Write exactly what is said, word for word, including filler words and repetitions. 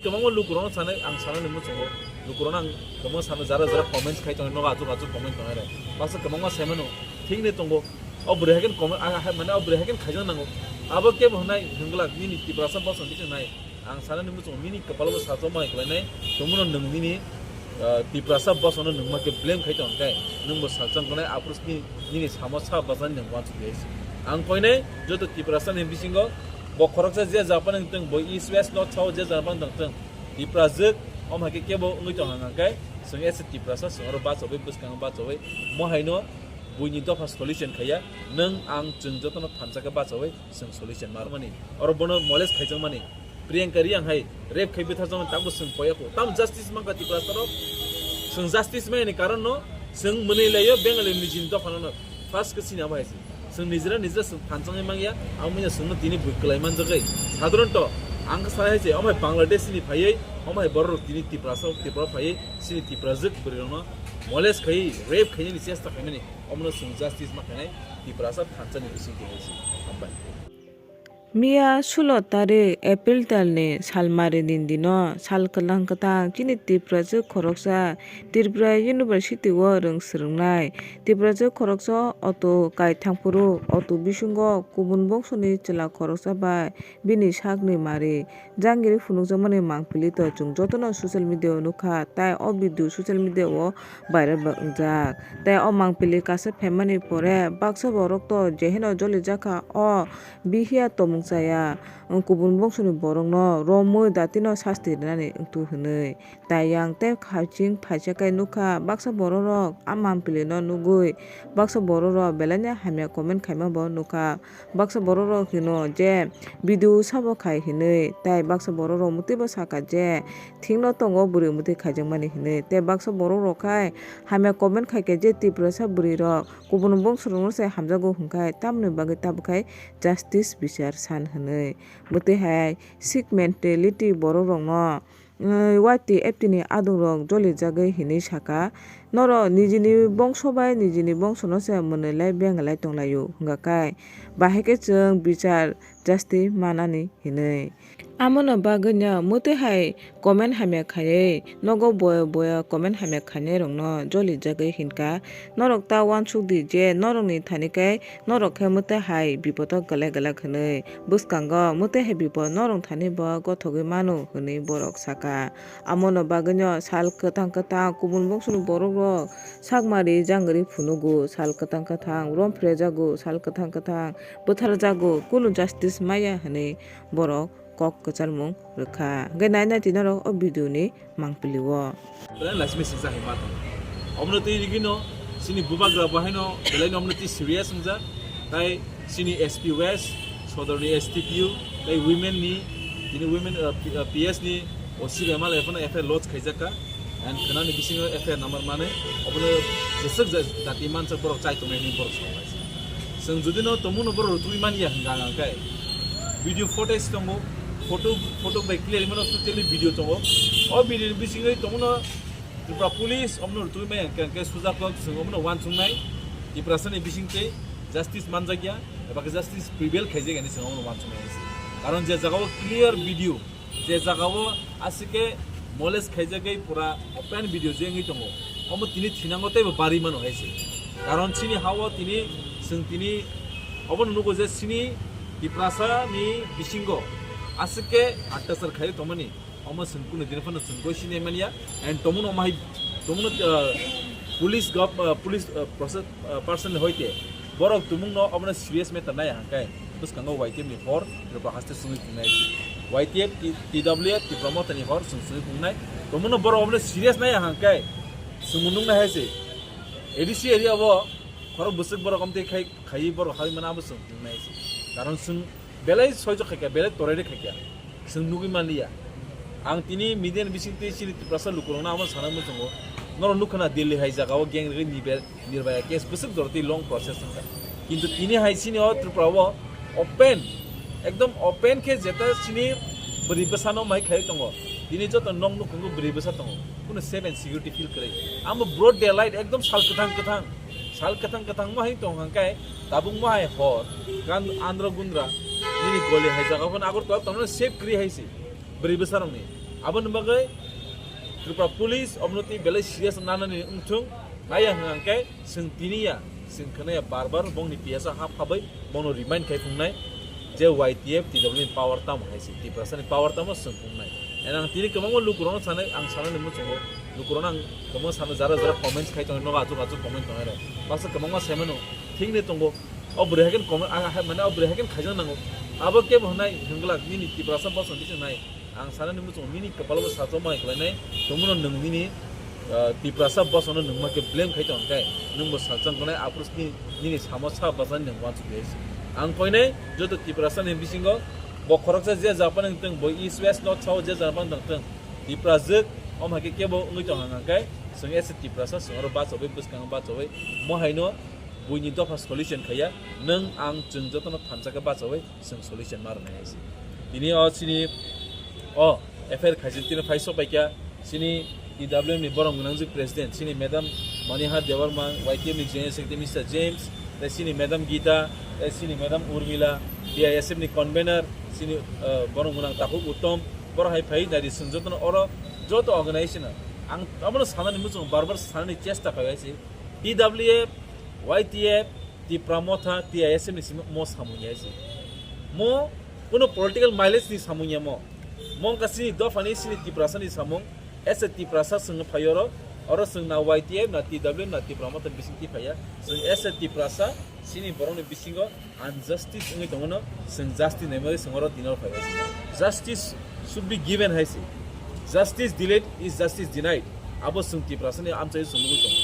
Kwbangma lukurokno sanai, ang sanani muchungo. Lukurokno ang kwbangma sano, jara jara comments khai tongo, nogo achuk achuk comment tongo re. Baksa kwbangma sai mano, thik ni tongo. O bwrwi hai khe comment, ah, hai, mane o bwrwi hai khe khaijak nango. Abo kebo hwnai hwnglak nini Tiprasa bosong bisingnai. Ang sanani muchungo nini kwpalo bo sajak ma hai kwlainai. Tongmano nwng nini, ah, Tiprasa bosongno nwng ma khe blame khai tong khe. Nwng bo sajak tongnai aphuru nini, nini samo sa bajani nwng uansuk di hai se. Ang koinai joto Tiprasa ni bisingo bo khoroksa je japan wng tong, bo East West North South je japan wng tong. Tiprajwk, omo hai khe kebo wngwi tong hang khe, chwng as a Tiprasa, chwng oro bachawi, bwskango bachawi, mo haino buini dopha solution khaiya, nwng ang chwng jotono thansa khe bachawi, chwng solution marmani. Oro bono molest khaijakmani. Priyanka Reang hai rape khai bwtharjakmani, tabuk chwng poya kho. Tamo justice mankha Tiprasa rok? Chwng justice maya ni karon no, chwng mwnwi laio Bengali nijini dopha no. First khe sini abo hai se. Chwng nijera nijera chwng phanchangwi mangya, abo manya chwngno tini bui kwlai manjagwi. Sadharanto, ang khe sanai hai se, omo hai Bangladesh ni phaiwi, omo hai borok rok tini Tiprasa, Tripura phaiwi, chini Tiprajwk bwrwi rokno molest khaiwi, rape khainani chesta khaimani, omono chwng justice ma khainai, Tiprasa thansa ni bising twi hai se. Hambai. Miya sulo tarik April talni salmari ni dino sal kwthang kwthang chini Tiprajwk khoroksa Tripura University o rwng swrwngnai. Tiprajwk khoroksa auto kai thangphuru auto bisingo kubun bongsoni chwla khoroksa bai bini sakni mari jangiri phunukjakmani mangpili to chwng jotono social media o nukha, tai o video social media o viral bo wngjak. Tai o mangpili kaisa phaimani pore baksa borok to jeheno jolijakha o bihiya tomung chaya, kubun bongsoni borokno romwi datino sasti rinani wngtu hwnwi. Tai yang tei khaching phaisa khe nukha baksa bororok a mangpilino nugwi baksa bororok belaino hamya comment khaima bo nukha. Baksa bororok hino je video sabo khai hinwi, tai baksa bororok mwtwi bo saka je thikno tongo bwrwi mwtwi khaijakmani hinwi. Tei baksa bororok khai hamya comment khaikhe je Tiprasa bwrwirok kubun bongsorokno se hamjago hwnkhai tamoni bagwi tabukkhai justice bichar san hinwi. Mwtwi hai sick mentality bororokno Y T F T ni adongrok jolijagwi hinwi saka, "Norok nijini bongso bai nijini bongsono se mwnwi lai benglai tonglaio," hwnkha khe, bahai khe chwng bichar justice manani hinwi. Amono bagwino mwtwi hai comment hamya khaiwi nogo boya boya comment hamya khainairokno jolijagwi hinkha, norok ta uansuk di je norokni thani khe norok khe mwtwi hai bipodo gwlak gwlak hinwi. Bwskango mwtwi hai bipor norok thani bo gothogwi mano hwnwi borok saka. Amono bagwino sal kwthang kwthang kubun bongsoni borokrok sakmari jangri phunugo, sal kwthang kwthang rom phrejago, sal kwthang kwthang bwtharjago, kunu justice maya hwnwi borok kok kwcharmung rwkha. Hwnkhe nai nai twi norok o video ni mangpili o. Belai laisime singsa hai ma tong. Omono twi rigino chini bubagra bo haino belaino omono twi serious wngjak. Tai chini S P West, Sodorni S T P U, tai women ni, tini women, uh, P-, uh, P S ni O C bai malai phano F I R lodge khaijak kha. And khwnani bisingo F I R number mane obono jeswk ja-, jati mansa borok chai tongnai hinwi borok sawi. Chwng jodi no tongmung no borok rwtwi manya hwnka hwnka khe video footage tongo, photo, photo bai clear mano totally video tongo. O video ni bisingwi tongmung no Tripura police omno rwtwi maya hwnka hwnka khe sujakma chwng omno uansuknai Tiprasa ni bisingtwi justice manjakya eba khe justice prevail khaijakya hinwi chwng omno uansuknai. Karon je jagao clear video je jagao aswk khe molest khaijagwi pura open video je wngwi tongo, omo tini thinango teibo barwi mano hai se. Karon chini ha-o tini, chwng tini obono nugo je chini Tiprasa ni bisingo aswk khe attachar khai tongmani, omo chwng kunu din phano chwng goi sinai manya, and tongmano omo hai tongmano, uh, police gov-, uh, police, uh, process, uh, person hoite borok tumungno obono serious matter nai hangkai. Bwskango Y T F ni hor Tripura haste sungwi pungnai. Y T F, T-, T W F, Tipra Motha ni hor sung sungwi pungnai. Tongmano borok obono serious nai hangkai. Sung nung nai hai se. A D C area o khorok bwswk borok omtwi khai, khai borok hai mano abo sung nung nai se. Karon sung belai soijo khaikha, belai torai khaikha. Chwng nugwi manliya. Ang tini media ni bisingtwi chini Tiprasa lukurokno amo sana muchungo. Norok nukha na Delhi hai jagao gang rwgwi niber-, nirbaya case bwswk jorotwi long process wngkha. Kintu tini hai chini o Tripura o open, ekdom open khe jeta chini bwrwi bwsano mai khai tongo. Tini joto nok nukhungo bwrwi bwsa tongo. Kunu safe and security feel kwrwi. Amo broad daylight ekdom sal kwthang kwthang. Sal kwthang kwthang mo hai tong hang kai tabuk mo hai hor gan andro gundra nini goli hai jaga phano Agartala tongmani safe kwrwi hai se bwrwi bwsa rokni. Aboni bagwi Tripura Police omono tei belai serious nanani wngthung, naiya hwnkhe chwng tiniya, chwng khwnaya bar bar bongni P S O ha phabai bono remind khai phungnai je Y T F T W ni power tamo hai se, Tiprasani power tamo chwng phungnai. And ang tini kwbangma lukurokno sanai, ang sanani muchungo lukurokno ang kwbangma sano jara jara comments khai tongo, nogo achuk achuk comment tongo re. Baksa kwbangma sai mano, thik ni tongo. O bwrwi hai khe comment, ah, hai, mane o bwrwi hai khe khaijak nango. Abo kebo hwnai hwnglak nini Tiprasa bosong bising nai. Ang sanani muchung nini kwpalo bo salsa mai khlainai. Tongmano nwng nini, ah, Tiprasa bosongno nwng ma khe blame khai tong khe nwng bo salsa wngnai aphuru nini, nini samo sa bajani nwng wansuk di hai se. Ang koinai joto Tiprasa ni bisingo bo khoroksa je japan wngtong, bo East West North South je japan wngtong, Tiprajwk om hai khe kebo wngwi tong hang khe chwng as a Tiprasa chwng oro bachawi bwskango bachawi mo haino buini dopha solution khaiya, nwng ang chwng jotono thansa khe bachawi chwng solution ma rwnai hai se. Tini o chini o F I R khaijak tini phai sok bai kha chini T W M ni borok gwnangjak president chini madam Manihar Debbarma, Y T F ni general secretary Mister James, tei chini madam Gita, tei chini madam Urmila, T I S F ni convener chini, uh, borok gwnang Takhuk Uttom, borok hai phai nai di chwng jotono oro joto organization ang abono sanani muchung bar bar sanani chesta khai hai se. T W F, Y T F, Tipra Motha, T I S F ni simi mo samung ya se. Mo kuno political mileage ni samung ya mo. Mo wngkha chini dopha ni chini Tiprasa ni samung. As a Tiprasa chwng phai oro, oro chwng na Y T F na T W na Tipra Motha bising ti phaiya. Chwng as a Tiprasa chini borok ni bisingo injustice wngwi tongo no, chwng justice naimani chwng oro dinor phaiya. Justice should be given hai se. Justice delayed is justice denied. Abo chwng Tiprasa ni amchai chwng nugwi tongo.